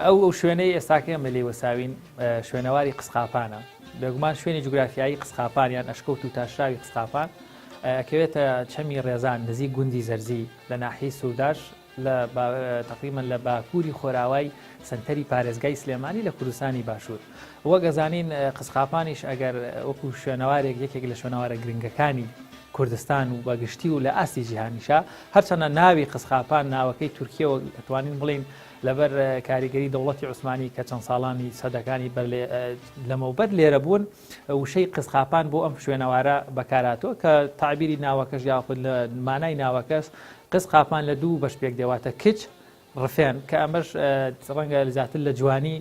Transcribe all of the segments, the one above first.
ئەو ئەو شوێنەی ئێستاکە ئێمە لێی وەساوین شوێنەواری قسقاپانە. بێگومان شوێنی جوگرافیایی قسقاپان یان ئەشکەوت و تاشراوی قسقاپان ئەکەوێتە چەمی ڕێزان نزیک گوندی زەرزی لە ناحیەی سورداش لە تەقریبەن لە باکووری خۆراوای سەنتەری پارێزگای سلێمانی لە کوردستانی باشوور. وەک ئەزانین قسقاپانیش ئەگەر وەکو شوێنەوارێک یەکێک لە شوێنەوارە گرنگەکانی کوردستان و بەگشتی و لە ئاستی جیهانیشە هەرچەندە ناوی قسقاپان ناوەکەی تورکیەوە ئەتوانین بڵێین لەبەر کاریگەری دەوڵەتی عوسمانی کە چەند ساڵانی سەدەکانی بەر لەمەوبەر لێرە بوون وشەی قزقاپان بۆ ئەم شوێنەوارە بەکارهاتووە کە تعبیری ناوەکەش یاخود لە مانای ناوەکەش قزقاپان لە دوو بەش پێک دێواتە کچ ڕفێن کە ئەمەش ڕەنگە زیاتر لە جوانی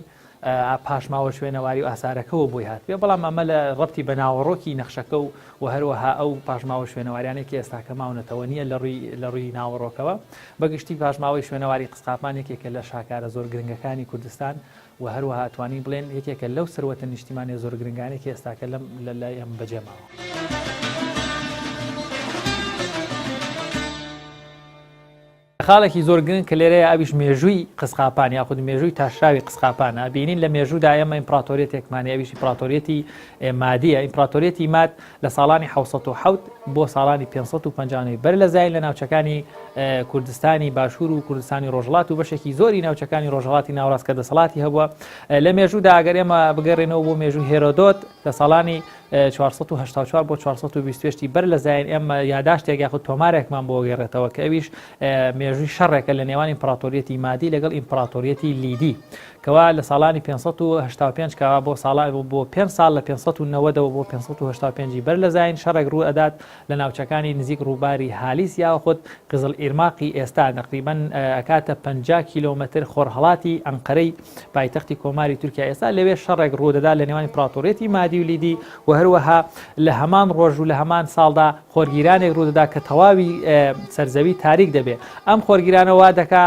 پاشماوە شوێنەواری و ئاسارەکەوە بۆی هاتبێ بەڵام ئەمە لە ڕەبتی بە ناوەڕۆکی نەخشەکە و و هەروەها ئەو پاشماوە شوێنەواریانەی کە ئێستاکە ماونەتەوە نییە لە ڕووی لە ڕووی ناوەڕۆکەوە بەگشتی پاشماوەی شوێنەواری قسقاپان یەکێکە لە شاکارە زۆر گرنگەکانی کوردستان و هەروەها توانین بڵێن یەکێکە لەو سەروەتە نیشتیمانیە زۆر گرنگانەی کە ئێستاکە لەم لە لای ئەم بەجێ ماوە. خاڵێکی زۆر گرنگ کە لێرەیە ئەویش مێژووی قزقاپان یاخود مێژووی تاشراوی قزقاپانە بینین لە مێژوودا ئێمە ئیمپراتۆریەتێکمان هەیە ئەویش ئیمپراتۆریەتی مادیە ئیمپراتۆریەتی ماد لە ساڵانی 1970 بۆ ساڵانی 559 بەر لە زایین لە ناوچەکانی کوردستانی باشوور و کوردستانی ڕۆژهەڵات و بەشێکی زۆری ناوچەکانی ڕۆژهەڵاتی ناوەڕاست کە دەسەڵاتی هەبووە لە مێژوودا ئەگەر ئێمە بگەڕێنەوە بۆ مێژوو هێرۆدۆت لە ساڵانی 484 بۆ 428 بەر لە زایین ئێمە یاداشتێک یاخود تۆمارێکمان بۆ گەڕێتەوە کە ئەویش مێژووی شەڕێکە لە نێوان ئیمپراتۆریەتی مادی لەگەڵ ئیمپراتۆریەتی لیدی کەوا لە ساڵانی 585 کەوا بۆ ساڵان بۆ 5 ساڵ لە 590ەوە بۆ 585 بەر لە زایین شەڕێک ڕوو ئەدات لە ناوچەکانی نزیک ڕووباری هالیس یاخود قزڵ ئیرماقی ئێستا تەقریبەن ئەکاتە 50 کیلۆمەتر خۆرهەڵاتی ئەنقەرەی پایتەختی کۆماری تورکیا ئێستا لەوێ شەڕێک ڕوودەدا لە نێوان ئیمپراتۆریەتی مادی و لیدی و هەروەها لە هەمان ڕۆژ و لە هەمان ساڵدا خۆرگیرانێک ڕوودەدا کە تەواوی سەرزەوی تاریک دەبێ ئەم خۆرگیرانە وا دەکا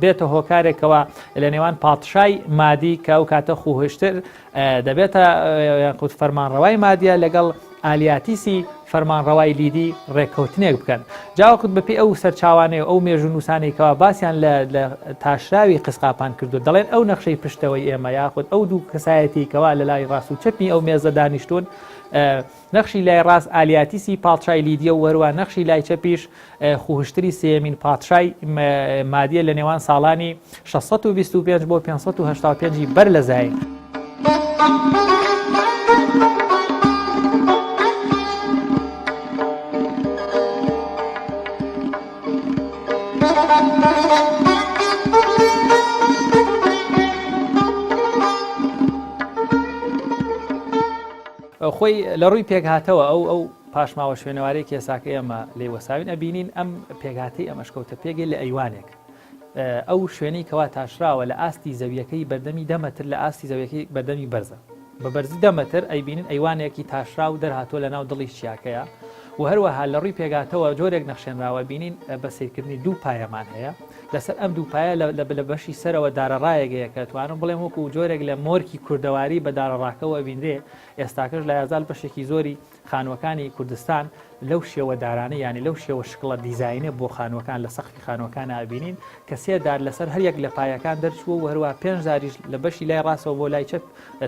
بێتە هۆکارێکەوە لە نێوان پادشای مادی کە ئەو کاتە خوهشتر دەبێتە یاخود فەرمانڕەوای مادیە لەگەڵ ئالیاتیسی فەرمانڕەوای لیدی ڕێککەوتنێک بکەن جاوەخت بەپێی ئەو سەرچاوانەی و ئەو مێژوونووسانەی کەوا باسیان لە لە تاشراوی قسقاپان کردو دەڵێن ئەو نەخشەی پشتەوەی ئێمە یاخود ئەو دوو کەسایەتی کەوا لە لای ڕاست و چەپی ئەو مێزە دانیشتوون نەخشی لای ڕاست ئالیاتیسی پاڵچای لیدیە و هەروە نەخشی لای چەپیش خوهشتری سێیەمین پادشای مادیە لە نێوان ساڵانی 625 بۆ 585 بەر لە زایین. خۆی لە ڕووی پێکهاتەوە ئەو ئەو پاشماوە شوێنەوارەی کێساکە ئێمە لێی وەساوین ئەبینین ئەم پێکهاتەی ئەم ئەشکەوتە پێگەی لە ئەیوانێک ئەو شوێنەی کەوا تاشراوە لە ئاستی زەویەکەی بەردەمی دە مەتر لە ئاستی زەویەکەی بەردەمی بەرزە بە بەرزی دە مەتر ئەیبینن ئەیوانێکی تاشراو دەرهاتووە لە ناو دڵی چیاکەیە و هەروەها لە ڕووی پێگاتەوە جۆرێک نەخشێنراوە بینین بە سیرکردنی دوو پایەمان هەیە لەسەر ئەم دوو پایە لە بەشی سەرەوە دارەڕایەک هەیە کە توانم بڵێم وەکو جۆرێک لە مۆرکی کوردەواری بە دارەڕاکەوە بینرێ ئێستاکەش لە یازال بەشێکی زۆری خانووەکانی کوردستان لەو شێوە دارانە یانی لەو شێوە شکڵە دیزاینە بۆ خانووەکان لە سەقفی خانووەکان ئەبینین کە سێ دار لەسەر هەر یەک لە پایەکان دەرچووە و هەروە پێنج داریش لە بەشی لای ڕاستەوە بۆ لای چەپ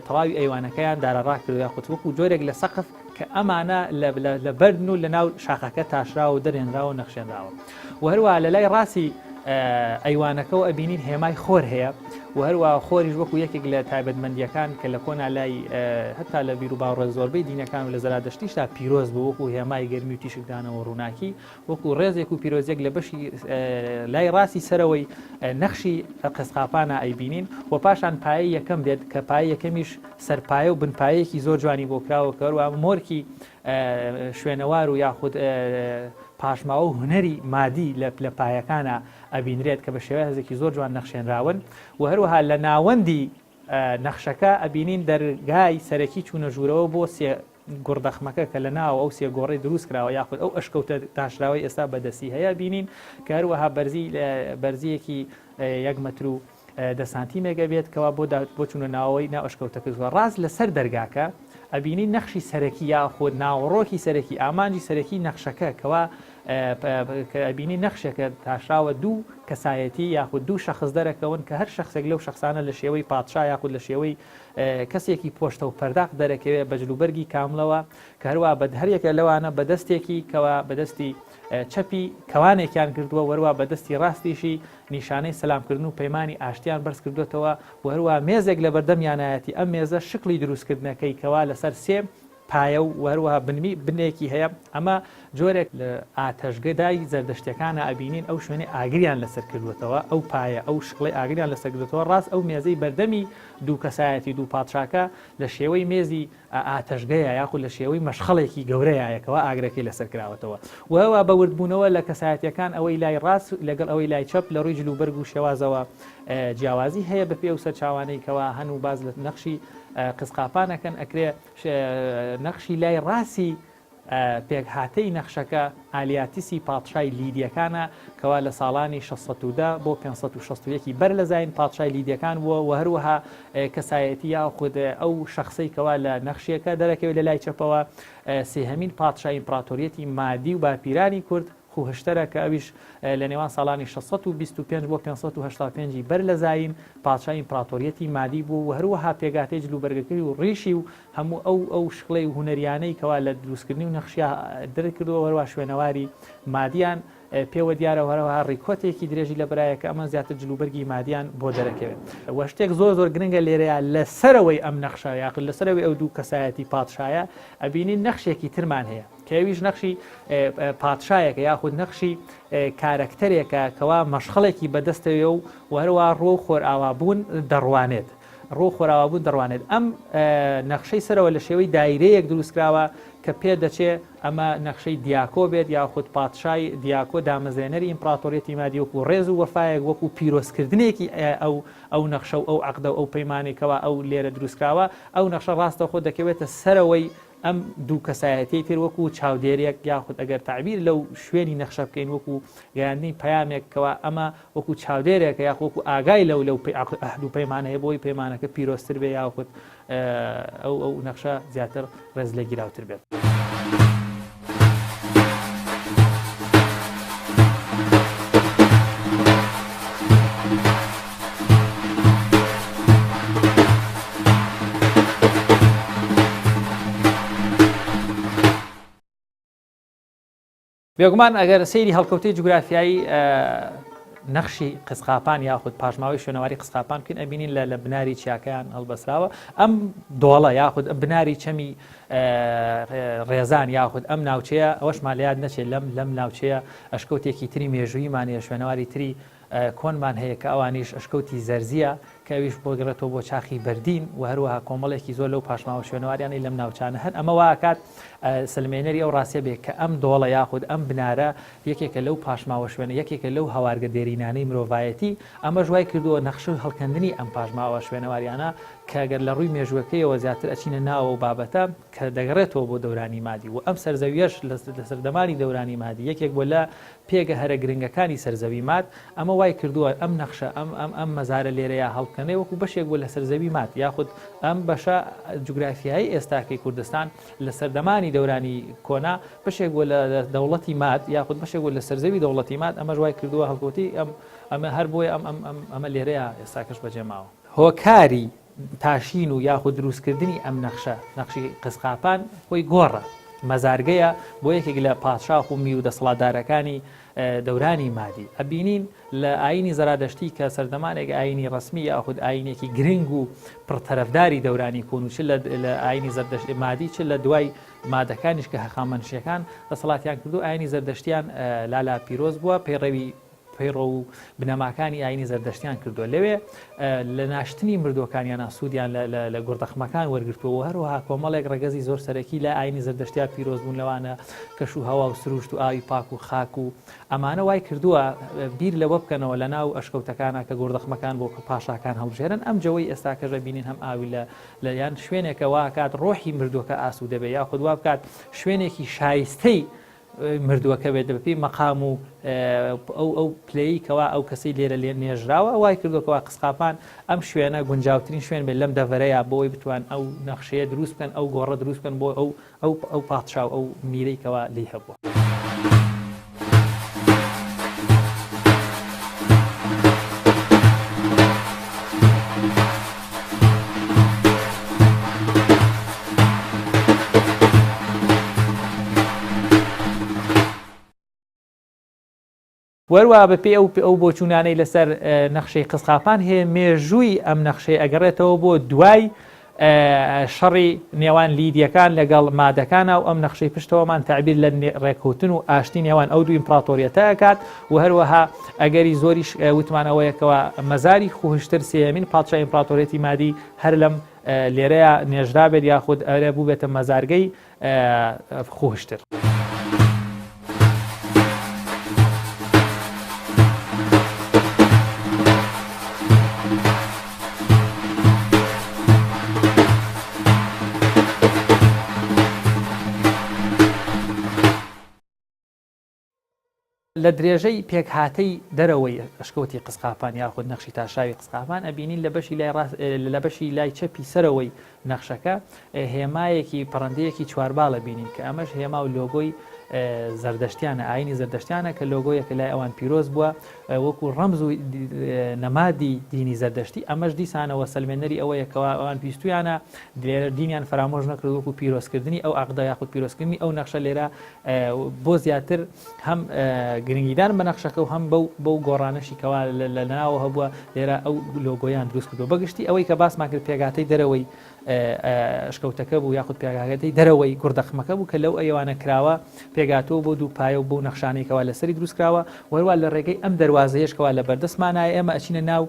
تەواوی ئەیوانەکەیان دارە ڕاکردوە یاخود وەکو جۆرێک لە سەقف کە ئەمانە لە بەردن و لە ناو شاخەکە تاشراوە و دەرێنراوە و نەخشێنراوە و هەروە لە لای ڕاستی ئەیوانەکەەوە ئەبینین هێمای خۆر هەیە و هەروە خۆریش وەکو یەکێک لە تایبەتمەندیەکان کە لە کۆنا لای هەتا لە بیر و باوەڕە زۆربەی دینەکان و لە زەرادەشتیشدا پیرۆز بوو وەکو هێمای گەرمی و تیشکدانەوە ڕووناکی وەکو ڕێزێک و پیرۆزیەک لە بەشی لای ڕاستی سەرەوەی نەخشی قسقاپانە ئەیبینین و پاشان پایە یەکەم دێت کە پایە یەکەمیش سەرپایە و بنپایەکی زۆر جوانی بۆ کراوە کەروە مۆرکی شوێنەوار و یاخود پاشماوە و هونەری مادی لە پایەکانە ئەبینرێت کە بە شێوازێکی زۆر جوان نەخشێنراون و هەروەها لە ناوەندی نەخشەکە ئەبینین دەرگای سەرەکی چوونە ژوورەوە بۆ سێ گوڕدەخمەکە کە لە ناو ئەو سێ گۆڕەی دروست کراوە یاخود ئەو ئەشکەوتە تاشراوەی ئێستا بەدەستی هەیە بینین کە هەروەها بەرزی بەرزیەکی یەک مەتر و دە سانتیمێک ئەبێت کەوا بۆ بۆ چوونە ناوەوەی ناو ئەشکەوتەکە زۆر ڕاست لەسەر دەرگاکە ئەبینی نەخشی سەرەکی یاخود ناوەڕۆکی سەرەکی ئامانجی سەرەکی نەخشەکە کەوا. کە ئەبینی نەخشێکە تاشراوە دوو کەسایەتی یاخود دوو شەخس دەرەکەون کە هەر شەخسێک لەو شەخسانە لە شێوەی پادشا یاخود لە شێوەی کەسێکی پۆشتە و پەرداخ دەرەکەوێ بە جلوبەرگی کاملەوە کە هەروە بە هەریەکە لەوانە بە دەستێکی کەوا بە دەستی چەپی کەوانێکیان کردووە وەروا بە دەستی ڕاستیشی نیشانەی سەلامکردن و پەیمانی ئاشتیان بەرز کردوێتەوە و هەروە مێزێک لە بەردەمیانایەتی ئەم مێزە شکڵی دروستکردنەکەی کەوا لەسەر سێ پایە و هەروەها بنمی بنێکی هەیە، ئەمە جۆرێک لە ئاتەشگەدای زەردەشتیەکانە ئەبینین ئەو شوێنەی ئاگریان لەسەر کردووەتەوە ئەو پایە ئەو شکڵەی ئاگریان لەسەر کردووەتەوە ڕاست ئەو مێزەی بەردەمی دوو کەسایەتی دوو پادشاکە لە شێوەی مێزی ئاتەشگەیە یاخود لە شێوەی مەشخەڵێکی گەورەیە کەوا ئاگرەکەی لەسەر کراوەتەوە و هەروەها بە وردبوونەوە لە کەسایەتیەکان ئەوەی لای ڕاست لەگەڵ ئەوەی لای چەپ لە ڕووی جلوبەرگ و شێوازەوە جیاوازی هەیە بەپێی ئەو سەرچاوانەی کەوا هەن و باس لە نەخشی قزقاپان ئەکەن ئەکرێ نەخشی لای ڕاستی پێکهاتەی نەخشەکە ئالیاتیسی پادشای لیدیەکانە کەوا لە ساڵانی 610 بۆ 561 بەر لە زین پادشای لیدیەکان بووە و هەروەها کەسایەتی یاخود ئەو شخصەی کەوا لە نەخشیەکە دەرەکەوێت لە لای چەپەوە سێهەمین پادشای ئیمپراتۆریەتی مادی و باپیرانی کورد خوهشتەرە کە ئەویش لە نێوان ساڵانی 625 بۆ 585 ی بەر لە زایین پادشای ئیمپڕاتۆریەتی مادی بوو و هەروەها پێکهاتەی جلوبەرگەکەی و ڕیشی و هەموو ئەو ئەو شکڵەی و هونەریانەی کەوا لە دروستکردنی و نەخشیا دەرکردووە و هەروەها شوێنەواری مادیان پێوە دیارە و هەروەها ڕیکۆتێکی درێژی لەبەرایە کە ئەمە زیاتر جلوبەرگی مادیان بۆ دەرەکەوێت. وە شتێک زۆر زۆر گرنگە لێرەیا لە سەرەوەی ئەم نەخشە یاخود لە سەرەوەی ئەو دوو کەسایەتی پادشایە ئەبینین نەخشێکی ترمان هەیە کە ئەویش نەخشی پادشایەکە یاخود نەخشی کارەکتەرێکە کەوا مەشخەڵێکی بەدەستەوێ و وەروا ڕوو خۆرئاوابوون دەڕوانێت ڕوو خۆراوابوون دەڕوانێت ئەم نەخشەی سەرەوە لە شێوەی دایرەیەک دروستکراوە کە پێ دەچێ ئەمە نەخشەی دیاکۆ بێت یاخود پادشای دیاکۆ دامەزرێنەری ئیمپراتۆریەتی مادی وەکو ڕێز و وەفایەک وەکو پیرۆزکردنێکی ئەو ئەو نەخشە و ئەو عەقدە و ئەو پەیمانەی کەوا ئەو لێرە دروستکراوە ئەو نەخشە ڕاستەوخۆ دەکەوێتە سەرەوەی ئەم دوو کەسایەتیەی تر وەکو چاودێریەک یاخود ئەگەر تەعبیر لەو شوێنی نەخشە بکەین وەکو گەیاندنی پەیامێک کەوا ئەمە وەکو چاودێرێکە یاخود وەکو ئاگای لەو لەو عەهد و پەیمانە هەیە بۆی پەیمانەکە پیرۆزتر بێ یاخود ئەو ئەو نەخشە زیاتر ڕێزلێگیراوتر بێت. بێگومان ئەگەر سەیری هەڵکەوتەی جوگرافیایی نەخشی قسقاپان یاخود پاشماوەی شوێنەواری قسقاپان بکەین ئەبینین لە لە بناری چیاکەیان هەڵبەسراوە ئەم دۆڵە یاخود بناری چەمی ڕێزان یاخود ئەم ناوچەیە ئەوەشمان لە یاد نەچێت لەم لەم ناوچەیە ئەشکەوتێکی تری مێژوویمان هەیە شوێنەواری تری کۆنمان هەیە کە ئەوانیش ئەشکەوتی زەرزییە کە ئەویش بۆ گەڕێتەوە بۆ چاخی بەردین و هەروەها کۆمەڵێکی زۆر لەو پاشماوە شوێنەواریانەی لەم ناوچانە هەن ئەمە وا ئەکات سەلمێنەری ئەو ڕاستیە بێت کە ئەم دۆڵە یاخود ئەم بنارە یەکێکە لەو پاشماوە شوێنە یەکێکە لەو هەوارگە دێرینانەی مرۆڤایەتی ئەمەش وای کردووە نەخشە و هەڵکەندنی ئەم پاشماوە شوێنەواریانە کە گەر لە ڕووی مێژووەکەیەوە زیاتر ئەچینە ناوە و بابەتە کە دەگەڕێتەوە بۆ دەورانی مادی و ئەم سەرزەویەش لە سەردەمانی دەورانی مادی یەکێک بووە لە پێگە هەرە گرنگەکانی سەر زەوی ماد، ئەمە وای کردووە ئەم نەخشە، ئەم ئەم ئەم مەزارە لێرەیا هەڵبکەنێ وەکو بەشێک بووە لە سەر زەوی ماد، یاخود ئەم بەشە جوگرافیایەی ئێستاکەی کوردستان لە سەردەمانی دەورانی کۆنا بەشێک بووە لە دەوڵەتی ماد، یاخود بەشێک بووە لە سەرزەوی دەوڵەتی ماد، ئەمەش وای کردووە هەڵکەوتەی ئەم ئەمە هەر بۆیە ئەم ئەم ئەم ئەمە لێرەیا ئێستاکەش بەجێ ماوە. هۆکاری تاشین و یاخود دروستکردنی ئەم نەخشە، نەخشی قزقاپان، خۆی گۆڕە، مەزارگەیە بۆ یەکێک لە پادشاخ و میر و دەسەڵاتدارەکانی دەورانی مادی. ئەبینین لە ئایینی زەرادەشتی کە سەردەمانێک ئایینی ڕەسمی یاخود ئایینێکی گرنگ و پڕ تەرەفداری دەورانی کۆن و چ لە ئایینی زەردەشت مادی چ لە دوای مادەکانیش کە هەخامەنشیەکان دەسەڵاتیان کردو ئایینی زەردەشتیان لالا پیرۆز بووە پەیڕەوی پەیڕەو و بنەماکانی ئایینی زەردەشتیان کردووە. لەوێ لە ناشتنی مردووەکانیانا سوودیان لە گوڕدەخمەکان وەرگرتووە و هەروەها کۆمەڵێک ڕەگەزی زۆر سەرەکی لای ئایینی زەردەشتیا پیرۆز بوون لەوانە کەش و هەوا و سروشت و ئاوی پاک و خاک و ئەمانە وای کردووە بیر لەوە بکەنەوە لە ناو ئەشکەوتەکانا کە گوڕدەخمەکان بۆ پاشاکان هەڵبژێرن ئەم جەوەی ئێستاکەش ئەبینین هەم ئاوی لە لە یان شوێنێکە وا ئەکات ڕۆحی مردووەکە ئاسوودە بێ یاخود وا بکات شوێنێکی شایستەی مردووەکە بێت بەپێی مەقام و ئەو ئەو پلەی کەوا ئەو کەسەی لێرە لێ نێژراوە وای کردووە کەوا قسقاپان ئەم شوێنە گونجاوترین شوێن بێت لەم دەڤەرەیە بۆ ئەوەی بتوان ئەو نەخشەیە دروست بکەن ئەو گۆڕە دروست بکەن بۆ ئەو ئەو ئەو پادشا و ئەو میرەی کەوا لێی هەبووە. وەروە بەپێی ئەو ئەو بۆچوونانەی لەسەر نەخشەی قزقاپان هەیە مێژووی ئەم نەخشەی ئەگەڕێتەوە بۆ دوای شەڕی نێوان لیدیەکان لەگەڵ مادەکانە و ئەم نەخشەی پشتەوەمان تەعبیر لە ڕێککەوتن و ئاشتی نێوان ئەو دوو ئیمپراتۆریەتە ئەکات و هەروەها ئەگەری زۆریش وتمان ئەوەیە کەوا مەزاری خوهشتر سێیەمین پادشای ئیمپراتۆریەتی مادی هەر لەم لێرەیە نێژرابێت یاخود ئەرێ بووبێتە مەزارگەی خوهشتر. لە درێژەی پێکهاتەی دەرەوەی ئەشکەوتی قزقاپان یاخود نەخشی تاشراوی قزقاپان ئەبینین لە بەشی لای ڕاست لە بەشی لای چەپی سەرەوەی نەخشەکە هێمایەکی پەڕەندەیەکی چوارباڵ ئەبینین کە ئەمەش هێما و لۆگۆی زەردەشتیانە ئاینی زەردەشتیانە کە لۆگۆیەکە لای ئەوان پیرۆز بووە وەکو ڕەمز و نەمادی دینی زەردەشتی ئەمەش دیسانەوە سەلمێنەری ئەوەیە کەوا ئەوان ویستویانە لێرە دینیان فەرامۆش نەکرد وەکو پیرۆزکردنی ئەو عەقدە یاخود پیرۆزکردنی ئەو نەخشە لێرە بۆ زیاتر هەم گرنگیدان بە نەخشەکە و هەم بەو بەو گۆڕانەشی کەوا لە ناوە هەبووە لێرە ئەو لۆگۆیان دروست کردووە بەگشتی ئەوەی کە باسمان کرد پێکهاتەی دەرەوەی ئەشکەوتەکە بوو یاخود پێکهاتەی دەرەوەی گوڕدەخمەکە بوو کە لەو ئەیوانە کراوە پێکهاتووە بۆ دوو پایە و بەو نەخشانەی کەوا لەسەری دروست کراوە وەروا لە ڕێگەی ئەم دەروازەیەش کەوا لە بەردەستمانایە ئێمە ئەچینە ناو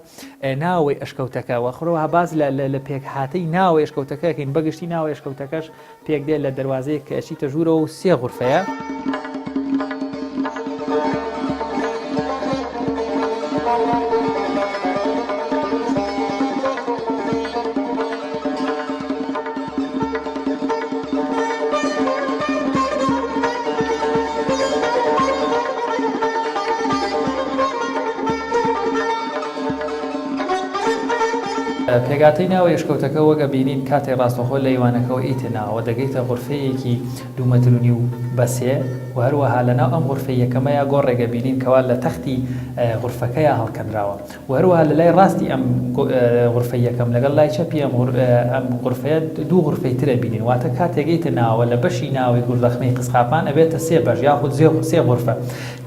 ناوەوەی ئەشکەوتەکە وە خڕەوە باس لە پێکهاتەی ناوەوەی ئەشکەوتەکەکەین بەگشتی ناوەوەی ئەشکەوتەکەش پێک دێت لە دەروازەیەک کە ئەچیتە ژوورەوە و سێ غورفەیە. پێکهاتەی ناوەی ئەشکەوتەکە وەک ئەبینین کاتێ ڕاستەوخۆ لە ئیوانەکەوە ئێیتە ناوەوە دەگەیتە غورفەیەکی دوو مەتر و نیو بە سێ و هەروەها لە ناو ئەم غورفەی یەکەمەیا گۆڕێک ئەبینین کەوا لە تەختی غورفەکەیا هەڵکەنراوە و هەروەها لە لای ڕاستی ئەم غورفەی یەکەم لەگەڵ لای چەپی ئەم ئەم غورفەیە دوو غورفەی تر ئەبینین واتە کاتێک ئێیتە ناوەوە لە بەشی ناوەی گوردەخمەی قزقاپان ئەبێتە سێ بەش یاخود سێ غورفە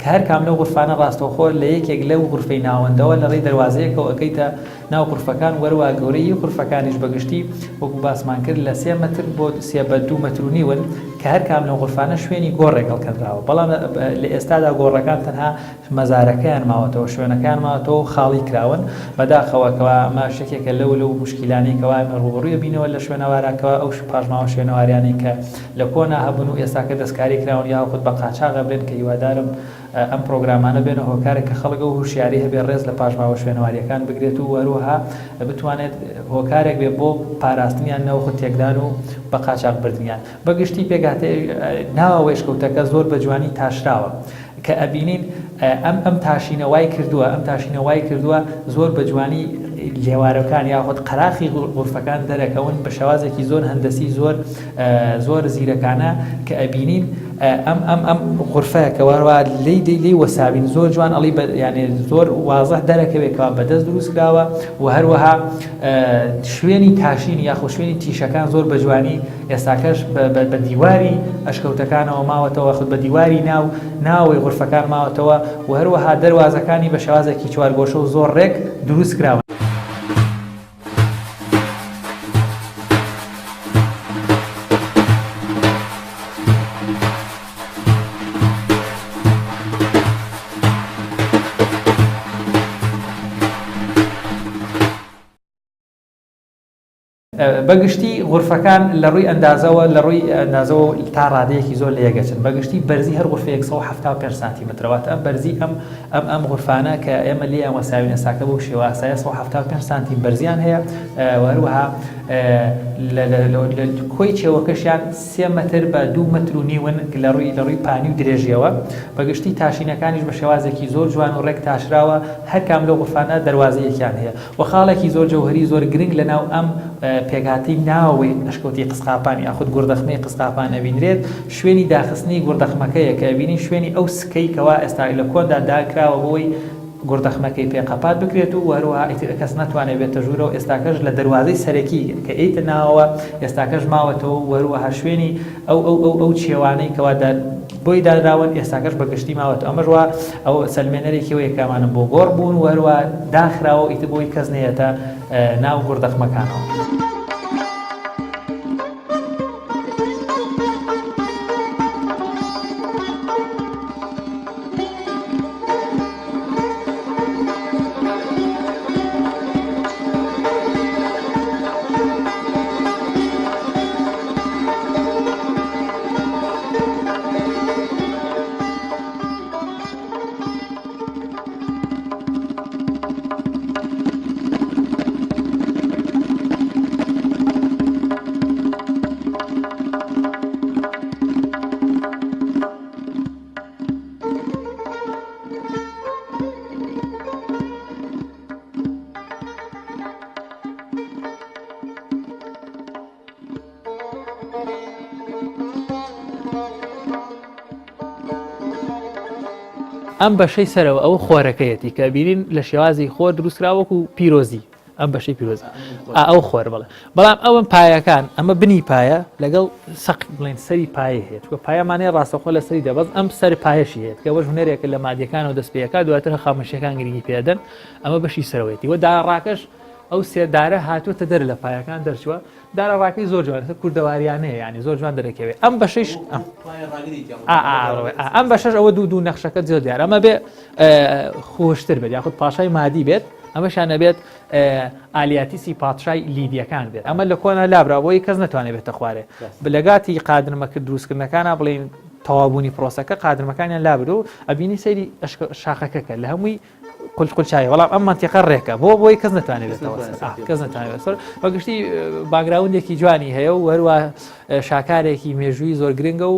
کە هەر کام لەو غورفانە ڕاستەوخۆ لە یەکێک لەو غورفەی ناوەندەوە لە ڕێی دەروازەیەکەوە ئەگەیتە ناو غورفەکان وەروا گەورەیی غورفەکانیش بە گشتی وەکو باسمان کرد لە سێ مەتر بۆ سێ بە دوو مەتر و نیون کە هەر کام لەو غورفانە شوێنی گۆڕێک هەڵکەنراوە بەڵام لە ئێستادا گۆڕەکان تەنها مەزارەکەیان ماوەتەوە شوێنەکەیان ماوەتەوە و خاڵی کراون بەداخەوە کەوا ئەمەش یەکێکە لەو لەو موشکیلانەی کەوا ئێمە ڕووبەڕووی ئەبینەوە لە شوێنەوارا کەوا ئەو پاشماوە شوێنەواریانەی کە لە کۆنا هەبوون و ئێستاکە دەستکاری کراون یاخود بە قاچاغ ئەبرێن کە هیوادارم ئەم پرۆگرامانە بێنە هۆکارێک کە خەڵک ئەو هوشیاری هەبێ ڕێز لە پاشماوە شوێنەواریەکان بگرێت و هەروەها بتوانێت هۆکارێک بێ بۆ پاراستنیان نەوەخت تێکدان و بە قاچاغ بردنیان. بە گشتی پێکهاتەی ناوەوەی ئەشکەوتەکە زۆر بە جوانی تاشراوە کە ئەبینین ئەم ئەم تاشینە وای کردووە ئەم تاشینە وای کردووە زۆر بە جوانی لێوارەکان یاخود قەراخی غورفەکان دەرەکەون بە شێوازێکی زۆر هەندەسی زۆر زۆر زیرەکانە کە ئەبینین ئەم ئەم ئەم غورفەیە کە وەروە لێی دەی لێی وەساوین زۆر جوان ئەڵی بە یانێ زۆر وازح دەرەکەوێت کەوا بەدەست دروست کراوە و هەروەها شوێنی تاشین یاخۆ شوێنی تیشەکان زۆر بە جوانی ئێستاکەش بە دیواری ئەشکەوتەکانەوە ماوەتەوە خود بە دیواری ناو ناوەوەی غورفەکان ماوەتەوە و هەروەها دەروازەکانی بە شێوازێکی چوارگۆشە و زۆر ڕێک دروست کراون. بە گشتی غورفەکان لە ڕووی ئەندازەوە لە ڕووی ئەندازەوە تا ڕادەیەکی زۆر لە یەکەچن. بە گشتی بەرزی هەر غورفەیەک 175 سانتیمەترە واتە ئەم بەرزی ئەم ئەم ئەم غورفانە کە ئێمە لێیان وەساوین ئێستاکە بەو شێوە ئاسایە 175 سانتیم بەرزیان هەیە و هەروەها لە لە لە کۆی چێوەکەشیان سێ مەتر بە دوو مەتر و نیون لە ڕووی لە ڕووی پانی و درێژیەوە. بە گشتی تاشینەکانیش بە شێوازێکی زۆر جوان و ڕێک تاشراوە هەر کام لەو غورفانە دەروازەیەکیان هەیە. وە خاڵێکی زۆر جەوهەری زۆر گرنگ لە ناو ئەم پێکهاتەی ناوەوەی ئەشکەوتی قزقاپان یاخود گوڕدەخمەی قزقاپان ئەبینرێت شوێنی داخستنی گوڕدەخمەکەیە کە ئەبینین شوێنی ئەو سکەی کەوا ئێستا لە کۆندا داکراوە بۆی گوڕدەخمەکەی پێ قەپات بکرێت و هەروەها ئیتر کەس نەتوانێت بێتە ژوورەوە ئێستاکەش لە دەروازەی سەرەکی کە ئێیتە ناوەوە ئێستاکەش ماوەتەوە و هەروەها شوێنی ئەو ئەو ئەو ئەو چێوانەی کەوا دا. بۆی دانراون ئێستاکەش بە گشتی ماوەتەوە ئەمەش وا ئەو سەلمێنەرێکی ئەوەیە کە ئەمانە بۆ گۆڕ بوون و هەروا داخراوە و ئیتر بۆی کەس نەیەتە ناو گوڕدەخمەکانەوە. ئەم بەشەی سەرەوە ئەوە خۆرەکەیەتی کە بینین لە شێوازی خۆر دروستکرا وەکو پیرۆزی ئەم بەشەی پیرۆز ئەو خۆر بڵێ بەڵام ئەوم پایەکان ئەمە بنی پایە لەگەڵ سەق بڵێن سەری پایە هەیە چکە پایەمانەیە ڕاستەخۆ لە سەری دەبەز ئەم سەر پایەشی هەیە کە وەش هونەرێکە لە مادیەکانەوە دەست پێەکە دواتر خامەشیەکان گرنگی پێدەن ئەمە بەشی سەرەوەیەتی و داڕاکەش ئەو سێدارە هاتووەتە دەر لە پایەکان دەرچووە دارە ڕاکەی زۆر جوانە کوردەواریانەیە یعنی زۆر جوان دەرەکەوێت ئەم بەشەیش ئەم بەشەش ئەوە دوو دوو نەخشەکە زۆر دیار ئەمە بێ خۆشتر بێت یاخود پاشای مادی بێت ئەمەشان نەبێت ئالیاتیسی پادشای لیدیەکان بێت ئەمە لە کۆنا لابرا بۆی کەس نتوانێت بێتە خوارێ لەگاتی قادرمەکرد دروستکردنەکانە بڵین تەوابوونی پرۆسەکە قادرمەکانیان لابرو ئەبینی سەیری شاخەکەکە لە هەمووی قول قولچوی بەڵام ئەم مەنتیقە ڕێکە بۆ بۆی کەس نتوانێت بێتەوە کەس نتوانێت سەر بەگشتی background ێکی جوانی هەیە و هەروە شاکارێکی مێژووی زۆر گرنگە و